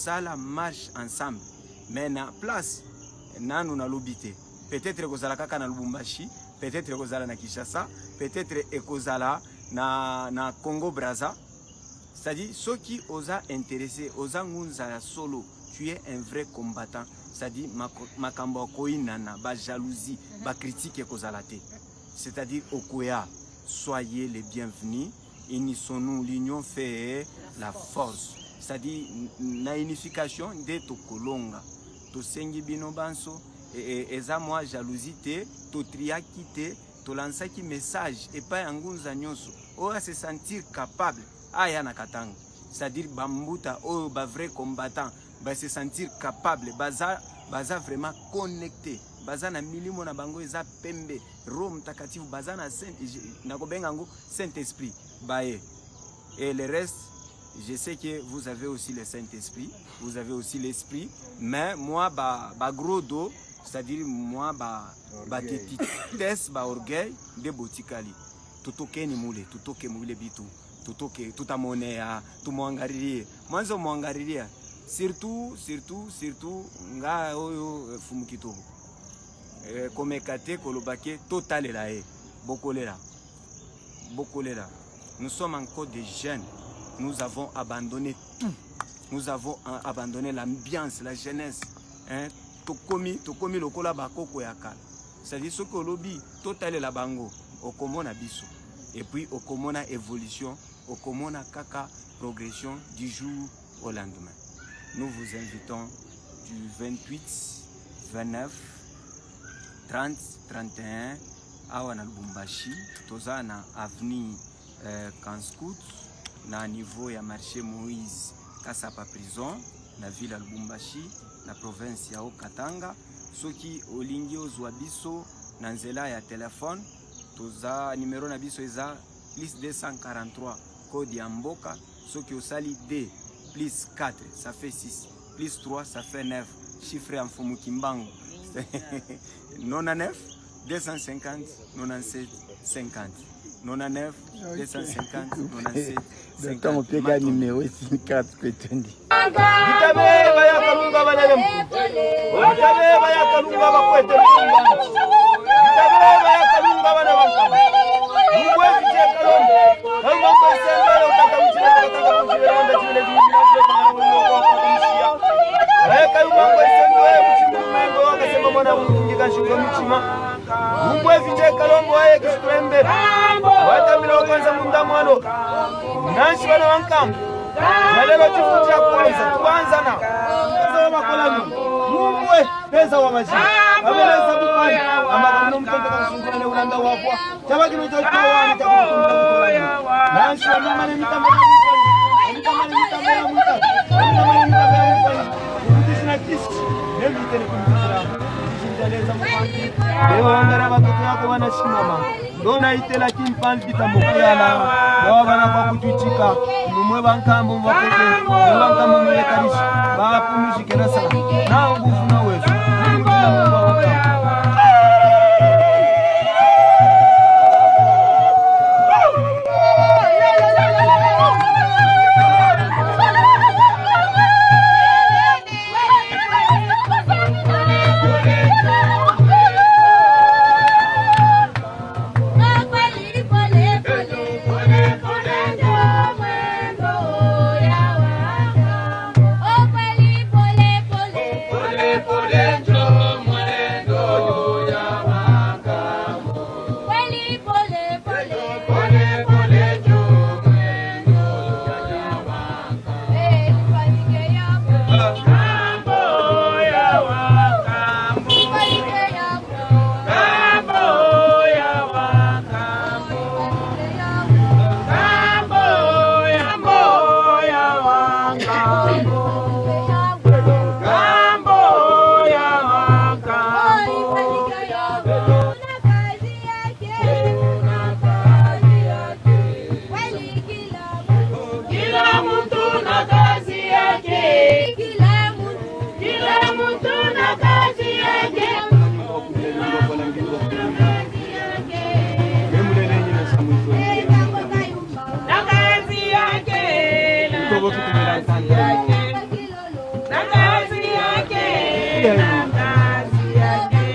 Sala marche ensemble mais na place nanu nalobi te, peut-être ekozala kaka na Lubumbashi, peut-être ekozala na Kinshasa, peut-être ekozala na Congo Brazza. C'est-à-dire soki oza intéressé, oza ngunza ya solo, tu es un vrai combattant, c'est-à-dire makambo ya koyinana, ba jalousie, ba critique ekozala te. C'est-à-dire okoya, soyez les bienvenus. Unissons-nous, l'union fait la force. C'est-à-dire na unification nde tokolonga. Tosengi bino banso, eza mwa jalousie te, totriaki te, tolansaki message epai ya ngunza nyonso oyo a se sentir capable aya na Katanga. C'est-à-dire bambuta oyo ba vrai combattant ba se sentir capable, baza vraiment connecté, baza na milimo na bango eza pembe, Roho Mtakatifu, baza na Saint, nakobenga yango Saint-Esprit baye. Et le reste, je sais que vous avez aussi le Saint-Esprit, vous avez aussi l'Esprit, mais moi ba gros dos, c'est-à-dire moi ba têtes, ba orgueil de botikali. Tutokeni mule, tutoke mule bitu, tutoke tutamonea, tumwangalilie. Mwanzo mwangalilia. Surtout, surtout, surtout nga oyo fumu kitoko. Komeka te koloba ke totalela ye, bokolela. Bokolela. Nous sommes encore des jeunes. Nous avons abandonné tout. Nous avons abandonné l'ambiance, la jeunesse. Hein? Tokomi, tokomi lokola bakoko ya kala. C'est-à-dire soki olobi totalela bango, okomona biso. Et puis okomona évolution, okomona kaka progression du jour au lendemain. Nous vous invitons du 28, 29, 30, 31 awa na Lubumbashi, toza na avenue Kanscout, na niveau ya marché Moïse Kasapa prison na ville ya Lubumbashi na province ya Haut-Katanga. Soki olingi ozwa biso na nzela ya telefone, toza numéro na biso eza plus 243 code ya mboka. Soki osali D plus 4 ça fait 6, plus 3 ça fait 9, chiffre ya Mfumu Kimbangu 99 250 97 50, 99 250 97 50. Ntango mpe numéro 4 petendi. Bitabe bayakalunga balele mpu. Bitabe bayakalunga bakwete mpunga. Bitabe bayakalunga bana bankama. Mungwe fiche kalongo. Kalunga mwe sembele utaka uchile utaka uchile wanda chile chile chile kwa kwa kumshia. Kalunga mwe sembele kuchimu mengo akasema mwana mungika shuka mchima. Mungwe fiche kalongo aye kisutrembe. Watamila kwanza mundamwano. Nanshi bana bankama. Nalelo chifu cha kwanza tuanza na pesa wa makolani mumwe pesa wa maji abeleza bupani amaka mno mtoto kakushungula ne ulanda wapwa chaba kino cha kwa ni cha nanshi wa mama ne mitambo ya mupani mitambo ne mitambo ya muta mitambo ne mitambo ya mupani kutishina kisi ne mitele kumtira kishinjaleza mupani leo angara watoto yako wanashimama ndona itela kimpanzi bitambo kuyala baba kwa kutuchika numwe bankambo mbakote bankambo mulekarishi bapumuzike na sana na nguvu na uwezo. Oh. Na kazi yake, na kazi yake,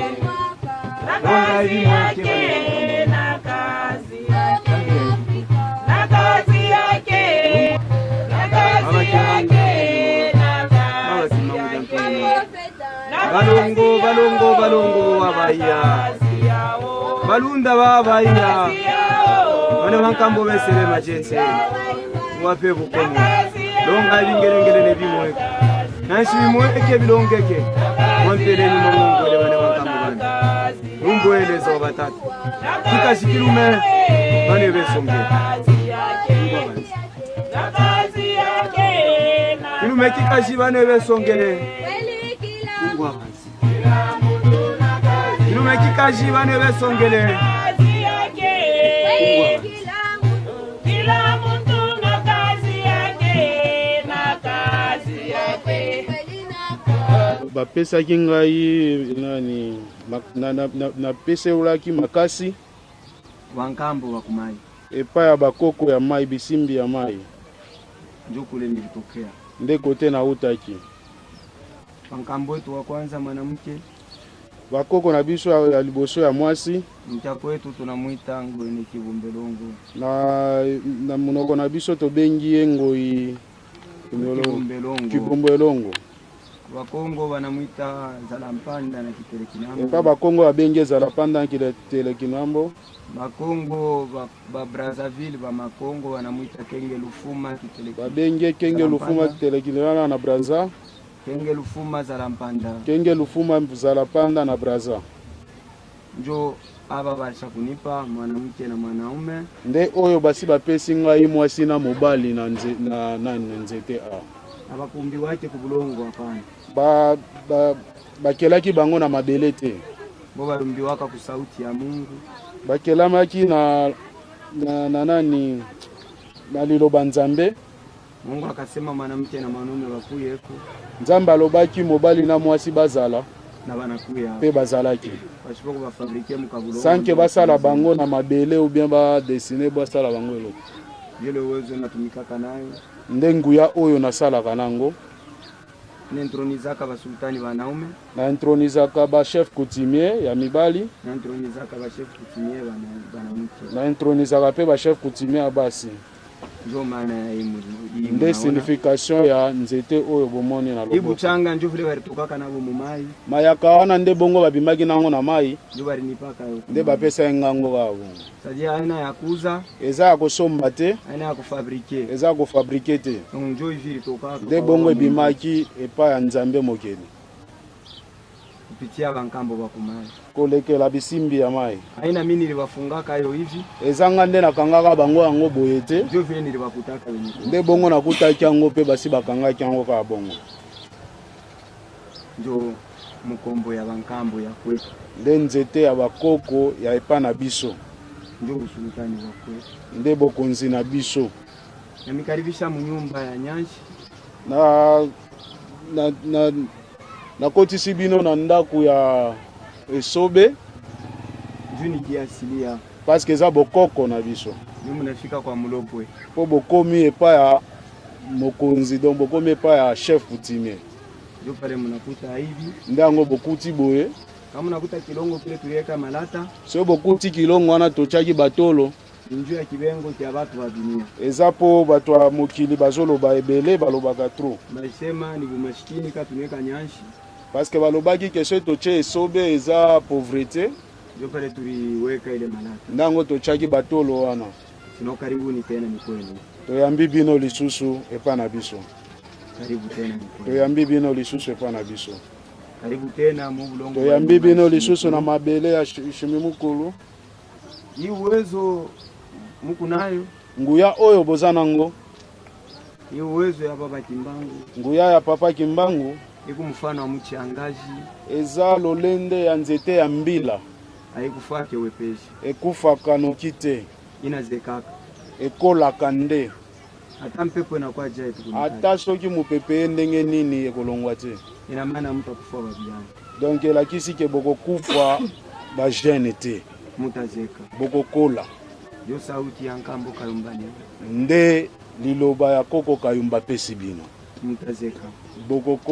na kazi yake, na kazi yake, na kazi yake, na kazi yake, na kazi yake, na Balongo, balongo, balongo babaya. kazi yao, Balunda babaya. kazi yao, Bane bankambo besele majete. Mwape bukomo. kazi yao, Longa bingelengele ne bimweke. Nansi bimweke bilongeke. Mwampeleni mongongole bane bankambo bane. kazi Lumbwelezo batatu. Kikashikilume bane besonge. kazi yake, na kazi yake, na Kilume kikashi bane besongele. Mungu abanzi. Kilume kikashi bane besongele. kazi yake. Mungu abanzi. Kila mtu na kazi yake, na kazi yake. Bapesaki ngai nani napeselaki makasi Wankambo wakumai. Epai ya bakoko ya mai, bisimbi ya mai. Njo kule nilitokea. Nde kote nautaki. Wankambo wetu wa kwanza mwanamke, Bakoko na biso ya liboso ya mwasi, mchako wetu tunamwita Ngweni Kibumbelongo. Na monoko na biso tobengi ye Ngoi Kibumbelongo. Kibombo Elongo. Wakongo wanamwita Zalampanda na Kitelekinambo. Epa bakongo babengi ezala panda Kitelekinambo. Bakongo ba Brazzaville, ba Makongo wanamwita Kenge Lufuma Kiteleki. Babengi ye Kenge Lufuma Kitelekinana na Braza. Kenge Lufuma Zalampanda. Kenge Lufuma Zala Panda na Braza. Njo aba basha kunipa mwanamke na mwanaume. Nde oyo basi bapesi ngai mwasi na mobali na, nze, na, na, na nzete a Abakumbi wake kubulongo, hapana. Ba, ba, bakelaki bango na mabele te. Bo balumbiwaka ku sauti ya Mungu. Bakelamaki na nani, na liloba Nzambe. Mungu akasema mwanamke na mwanaume bakuyeko. Nzambe alobaki mobali na mwasi bazala. Na banakuya. Mpe bazalaki. Bashipo kubafabriquer mukabulongo. Sans que basala bango na mabele ou bien badessiner, basala bango eloko. Vile uwezo natumikaka nayo. Nde nguya oyo nasalaka nango. Nentronizaka basultani banaume. Na intronizaka bachef coutumier ya mibali. Nentronizaka bachef coutumier banamuke. Na intronizaka mpe bachef coutumier ya basi. Njo maana ya hii hii Nde munaona. signification ya nzete oyo bomoni na Hii loboko. buchanga njo vile balitokaka nabo mumai. Mayaka wana nde bongo babimaki nango na mai. Njo balinipaka yo. Nde bapesa ye ngango kaka bongo. C'est-à-dire aina ya kuuza, Eza ya kosomba te. Aina ya kufabriquer. Eza ya kofabriquer te. Donc njo hivi ilitokaka Nde bongo ebimaki epai ya Nzambe mokeli. Kupitia bankambo bakumai. Kolekela bisimbi ya mai. Aina mimi nilibafungaka yo hivi. Ezanga nde nakangaka bango yango boye te. Njo vile nilibakutaka wenye. Nde bongo nakutaki yango mpe basi bakangaki yango kaka bongo. Njo mukombo ya bankambo ya kwetu. Nde nzete ya bakoko ya epa na biso. Njo usultani wa kwetu. Nde bokonzi na biso. Namikaribisha munyumba ya nyanshi. Na nakotisi bino na ndako ya esobe. Juu ni kiasilia. Parce que eza bokoko na biso. Njo munafika kwa mulopwe. Mpo bokomi epai ya mokonzi, donc bokomi epai ya chef coutumier. Njo pale munakuta hivi. Nde yango bokuti boye. Kama munakuta kilongo kile tuliweka malata. Soki bokuti kilongo wana totiaki batolo, ni njuu ya kibengo kya batu wa dunia. Eza mpo bato ya mokili bazoloba ebele, balobaka trop. Basema ni bumashikini ka tunaweka nyanshi. Parce que balobaki ke soki totie esobe eza pauvreté. Njo pale tuliweka ile malata. Nde yango totiaki batolo wana. Sino karibuni tena ni kwenu. Toyambi bino lisusu epai na biso. Karibu tena ni kwenu. Toyambi bino lisusu epai na biso. Karibu tena mu bulongo. Toyambi bino lisusu na mabele ya Shimimukulu. Hii uwezo muku nayo. Nguya oyo boza nango. Hii uwezo ya baba Kimbangu. Nguya ya papa Kimbangu. Iku mfano wa mchangaji. Eza lolende ya nzete ya mbila. Haikufake wepesi. Ekufaka noki te. Inazekaka. Ekolaka nde. Ata mpepo inakuwa jai tu. Ata soki mopepe ye ndenge nini ekolongwa te. Ina maana mtu akufa babiana. Donc elakisi ke bokokufa bajeune te. Mutazeka. Bokokola. Yo sauti ya nkambo Kayumba ni. Nde liloba ya koko Kayumba pesi bino. Mutazeka. Bokokola.